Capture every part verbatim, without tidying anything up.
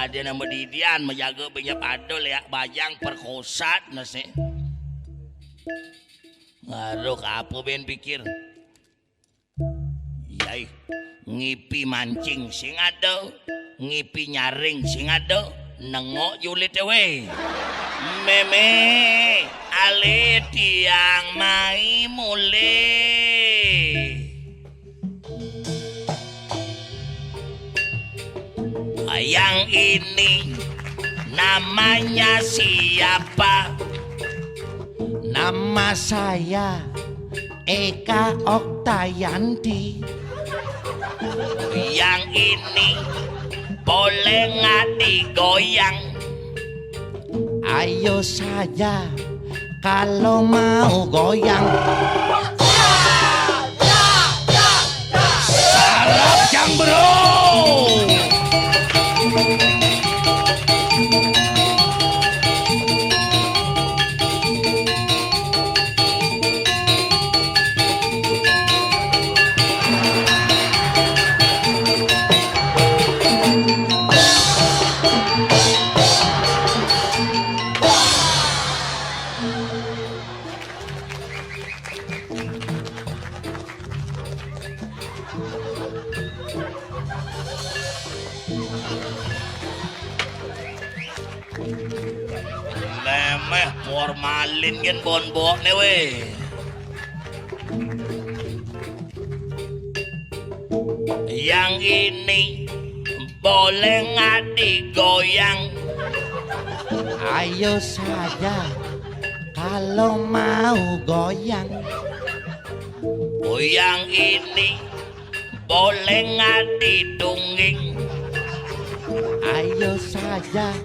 Dia nama didian, majaga benya pada leak bajang perkosat nasi. Ngaruh apa ben pikir? Yai, ngipi mancing sing ada, ngipi nyaring sing ada, nengok julit we. Meme, ale tiang mai mule. Yang ini namanya siapa? Nama saya Eka Oktayanti. Yang ini boleh nggak digoyang? Ayo saja kalau mau goyang. Sarap jang bro. Lemeh formalin gen bonbokne we. Yang ini boleh nggak digoyang? Ayo saja kalau mau goyang. Oh, yang ini boleh nggak didungging? Ayo saja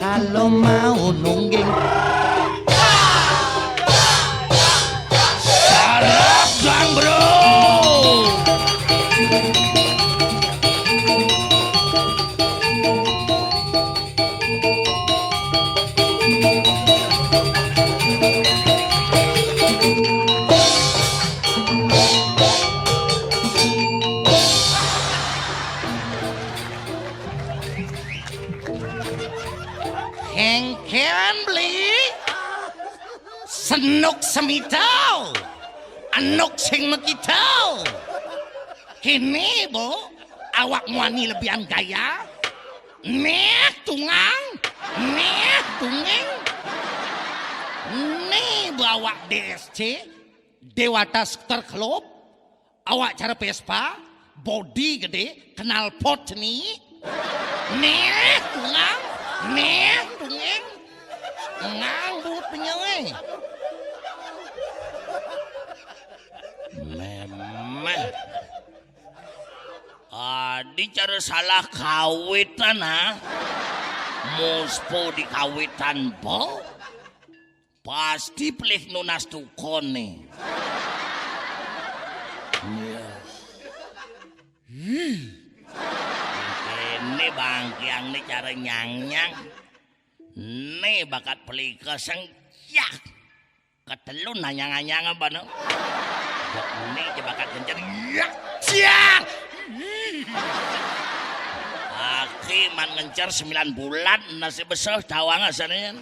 kalau mau nungging. Sarap gang bro. Hengkean beli senuk semito, enuk sing mekito. Kini bu, awak muani lebihan gaya. Nih tungang, nih tunging. Nih bu awak D S C, Dewata Scooter Club. Awak cara Vespa, bodi gede, knalpot ni. Nih tungang, nih tunging. Ngang buut penyewe. Memeh. Adi cara salah kawitan ha. Muspo di kawitan po. Pasti pelih nunas tukon nih. Iya. Ih. Ini bangkiang nih cara nyang-nyang. Nih bakat pelih keseng. Yah. Ketelun nanyang-anyang apa no? Ini aja bakat gencer. Yah. Ciang. Aki man ngencer sembilan bulan nasi besar tawang asalnya.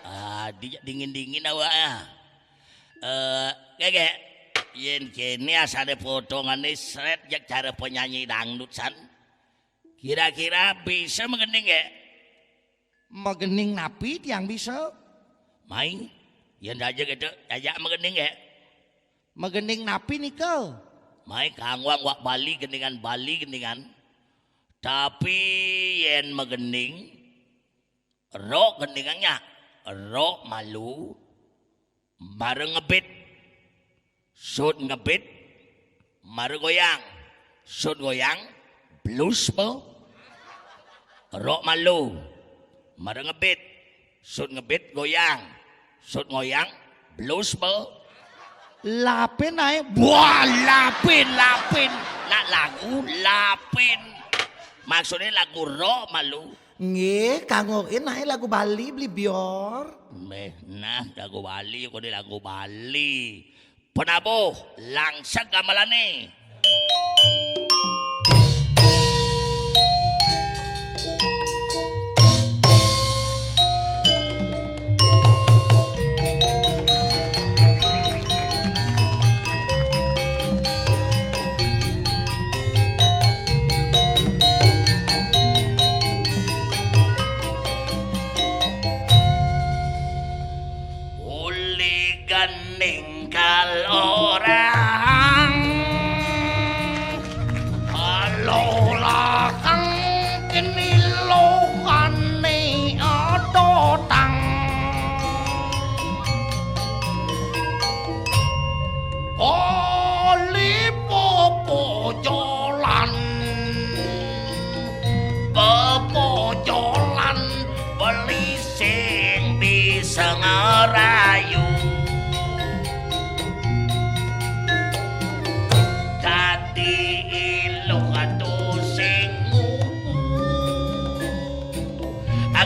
Ah, di-, dingin-dingin awak ya. Eh, gege. Yen kene asale potongane sret jak cara penyanyi dangdut san. Kira-kira bisa megening ya? Megening napi tiang bisa? Mai, yen aja gitu, aja megening ya. Megening napi nika? Mai kangwang wak Bali gendingan, Bali gendingan. Tapi yen megening, ro gendingannya, ro malu, mara ngebit, sut ngebit, mara goyang, sut goyang, blus bo, ro malu, mara ngebit, sut ngebit goyang, sut ngoyang, blus bo. Lapin ae. Wah, lapin, lapin. Nak lagu lapin. Maksudnya lagu ro malu. Nggih, kanggo nae lagu Bali beli bior. Meh, nah lagu Bali, kode lagu Bali. Penabuh, langsung gamelane.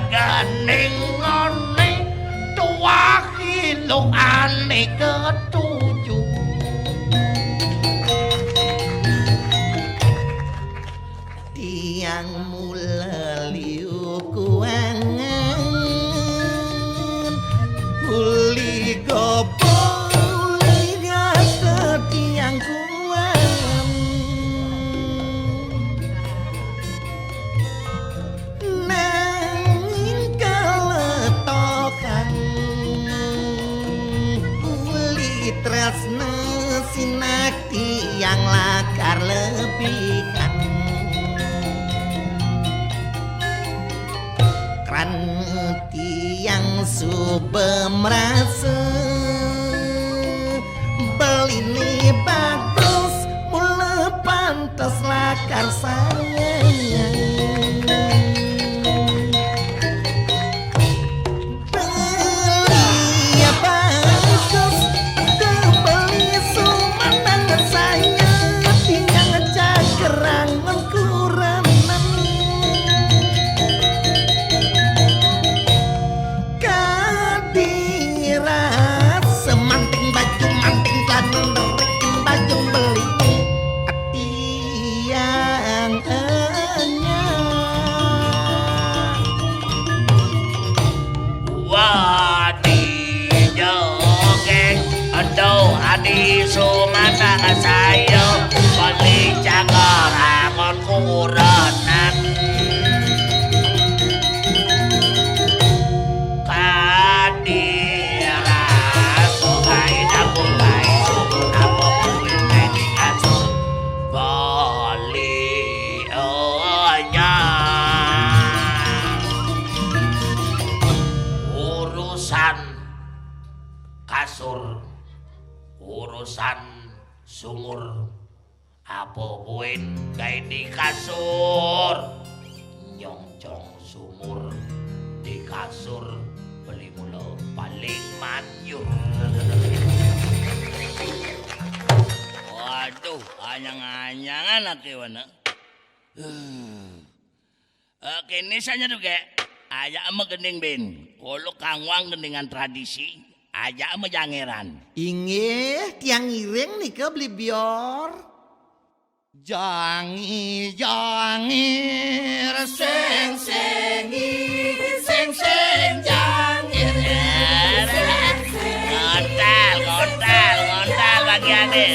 Geningane tuwah ilokane ketujuh. Tiang mula liu kuangan, uli gopo, uli gata tiang kuangan. Nanging kaletokan, uli tresna sinakti yang lakar lebihan. Krana tiang suba marasa beline bagus, mula pantes lakar sayang. Beli bagus, beli sumandang saya, tiang cakerangan kuranan. Kadirat semanting baju manting, telan nderekin baju beli tiang anyar. Wani joget, aduh, adi sumandang saya, beli cagar angon kuranan. Kadirat sogai dapur baik, apa buin di kasur, beli anyar. Urusan kasur, urusan sumur, apa buin gae di kasur? Nyongcong sumur di kasur, beli mula paling manjur. Waduh, anyang-anyangan ake wana. Eh, kene sanya tu, Kek. Aja ama gending bin. Kolo kangwang gendingan tradisi. Aja ama jangeran. Inggih, tiang ngiring nika beli bior. Jangi, jangir, sing, singi, sing, sing, jangir. Ngontal, ngontal, ngontal bagiane.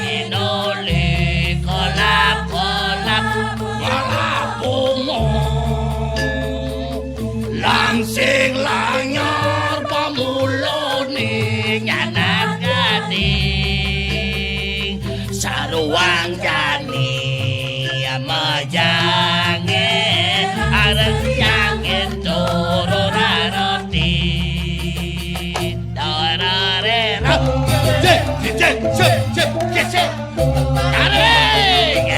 Inuli kelap-kelap, kelap bungo. Langsing lanyar pamulane nyanak gading. Saruang jani majange, arep jange turu raroti. Dararera. Cek, cek, cek, cek, cek. Tarik.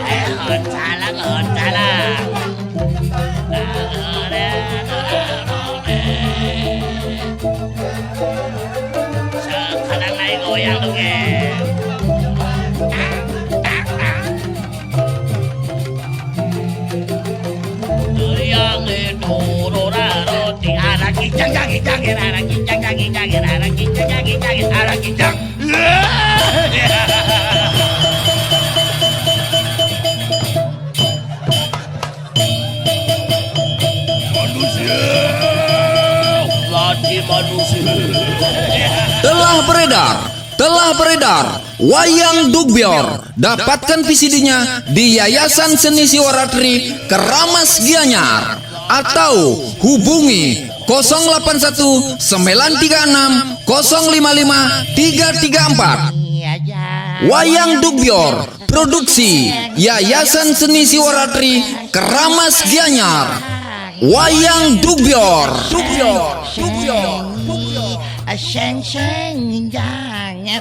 Eh, oncalang, oncalang. Sekarang naik goyang tuh, Kek. Yang itu roti arah kijang, kijang, kijang, arah kijang, kijang, kijang, arah kijang, kijang, kijang, arah kijang. Manusia, lagi manusia. Telah beredar, telah beredar Wayang Dugbior. Dapatkan V C D-nya di Yayasan Seni Siwaratri, Keramas, Gianyar, atau hubungi kosong delapan satu sembilan tiga enam kosong lima lima tiga tiga empat. Wayang Dugbior, produksi Yayasan Seni Siwaratri, Keramas, Gianyar. Wayang Dugbior. Dugbior. Dugbior. Seng, seng, jangan.